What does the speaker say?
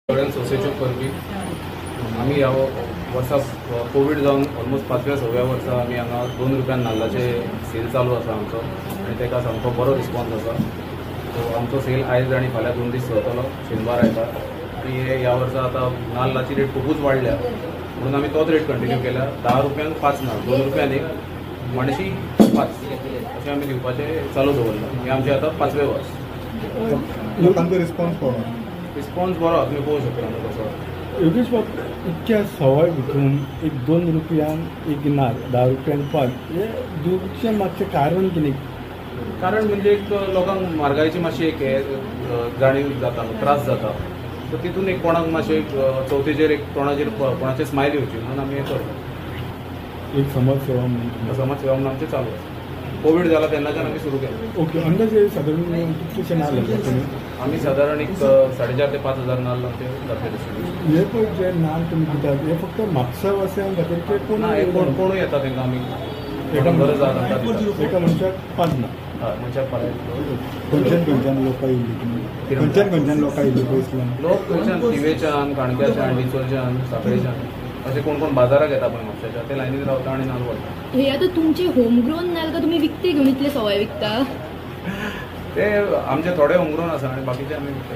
सगळ्यांक चवथेच्यो परबी. आमी ह्या वर्सा कोवीड जावन ऑलमोस्ट 5व्या 6व्या वर्सा आमी हांगा 2 रुपयान नाल्लाचे सेल चालू आसा आमचो आनी ताका सामको बरो रिस्पॉन्स आसा. सो आमचो सेल आयज आनी फाल्यां 2 दीस चलतलो, शेनवार आयतार. आनी हे ह्या वर्सा आतां नाल्लाची रेट खुबूच वाडल्या म्हणून आमी तोच रेट कंटिन्यू केल्या. 10 रुपयांक 5 नाल्ल, 2 रुपयान एक, माणशी 5 अशें आमी दिवपाचें चालू दवरलां. हें आमचें आतां 5वें वर्स. लोकांचो रिस्पॉन्स बरो, रिस्पॉन्स बरो, तुमी पळोवंक शकता कसो. योगेश बाब, इतक्या सवाय भितून एक 2 रुपयान एक नाल्ल, 10 रुपयान 5, हे दिवचें मातशें कारण कितें? कारण म्हणजे एक लोकांक म्हारगायेची मातशी एक हे जाणीव जाता, त्रास जाता, सो तितून एक कोणाक मातशें चवथीचेर एक तोंडाचेर कोणाचें स्मायल येवची म्हणून आमी हें करता. एक समाज सेवा म्हणून, समाज सेवा म्हणून आमचें चालू आसा. कोवीड जाला तेन्नाच्यान आमी सुरू केलें. ओके, अंदाजे सादारण कितलेशे नाल्ल आसा तुमी? आमी सादारण एक 4,500 ते 5,000 नाल्ल आमचे जातले डिस्ट्रिब्युशन. हे पळय जे नाल्ल तुमी दितात हे फक्त म्हापसा वासियां खातीर की कोण? ना, हे कोणूय येता तांकां आमी एका गरज आसा तांकां दितात. एका मनशाक 5 नाल्ल. हय, मनशाक 5. खंयच्यान खंयच्यान लोक आयिल्ली तुमी? खंयच्यान खंयच्यान लोक आयिल्ली पयसल्यान? लोक खंयच्यान, थिवेच्यान, काणक्याच्यान, डिचोलच्यान, साखळेच्यान, अशे कोण कोण बाजाराक येता पळय म्हापशाच्या, ते लायनीन रावता आनी नाल्ल व्हरता. हे आतां तुमचे होम ग्रोन नाल्ल का तुमी विकते घेवन इतले सवाय विकता? ते आमचे थोडे होम ग्रोन आसा आनी बाकीचे आमी विकते.